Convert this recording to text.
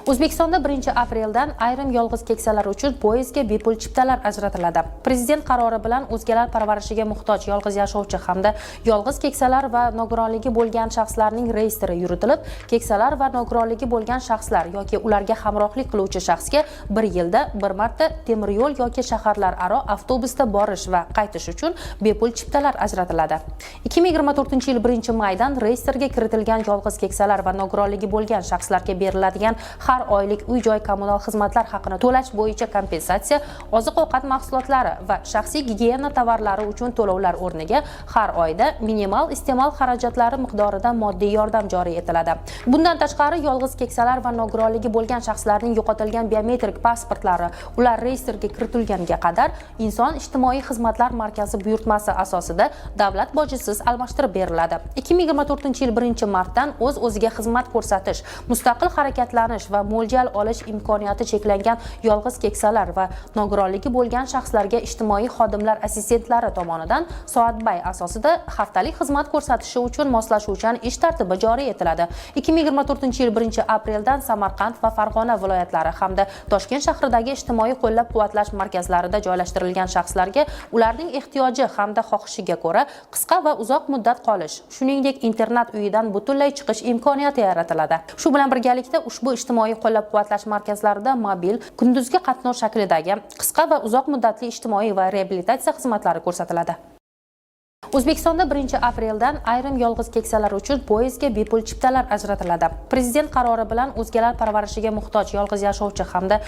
O'zbekistonda 1 apreldan ayrim yolg'iz keksalar uchun poyezdga bepul chiptalar ajratiladi. Prezident qarori bilan o'zgalar parvarishiga muhtoj yolg'iz yashovchi hamda yolg'iz keksalar va nogironligi bo'lgan shaxslarning reyestri yuritilib, keksalar va nogironligi bo'lgan shaxslar yoki ularga hamrohlik qiluvchi shaxsga bir yilda bir marta temir yo'l yoki shaharlararo avtobusda borish va qaytish uchun bepul chiptalar ajratiladi. 2024 yil 1 maydan reyestrga kiritilgan yolg'iz keksalar va nogironligi bo'lgan shaxslarga beriladigan har oylik uy-joy kommunal xizmatlar haqini to'lash bo'yicha kompensatsiya oziq-ovqat mahsulotlari va shaxsiy gigiyena tovarlari uchun to'lovlar o'rniga har oyda minimal iste'mol xarajatlari miqdorida moddiy yordam joriy etiladi. Bundan tashqari, yolg'iz keksalar va nogironligi bo'lgan shaxslarning yo'qotilgan biometrik pasportlari ular reyestrga kiritilganga qadar Inson ijtimoiy xizmatlar markazi buyurtmasi asosida davlat bojisiz almashtirib beriladi. 2024 yil 1 martdan o'z o'ziga xizmat ko'rsatish, mustaqil harakatlanish va mo'ljal olish imkoniyati cheklangan yolg'iz keksalar va nogironligi bo'lgan shaxslarga ijtimoiy xodimlar assistentlari tomonidan soatbay asosida haftalik xizmat ko'rsatishi uchun moslashuvchan ish tartibi joriy etiladi. 2024 yil 1 apreldan Samarqand va Farg'ona viloyatlari hamda Toshkent shahridagi ijtimoiy qo'llab-quvvatlash markazlarida joylashtirilgan shaxslarga ularning ehtiyoji hamda xohishiga ko'ra qisqa va uzoq muddat qolish, shuningdek, internat uyidan butunlay chiqish imkoniyati yaratiladi. Shu bilan birgalikda, ushbu ijtimoiy qo'llab-quvvatlash markazlarida mobil, kunduzgi qatnov shaklidagi qisqa va uzoq muddatli ijtimoiy va reabilitatsiya xizmatlari ko'rsatiladi. O'zbekistonda 1 apreldan ayrim yolg'iz keksalar uchun poyezdga bepul chiptalar ajratiladi. Prezident qarori bilan o'zgalar parvarishiga muhtoj yolg'iz yashovchi hamda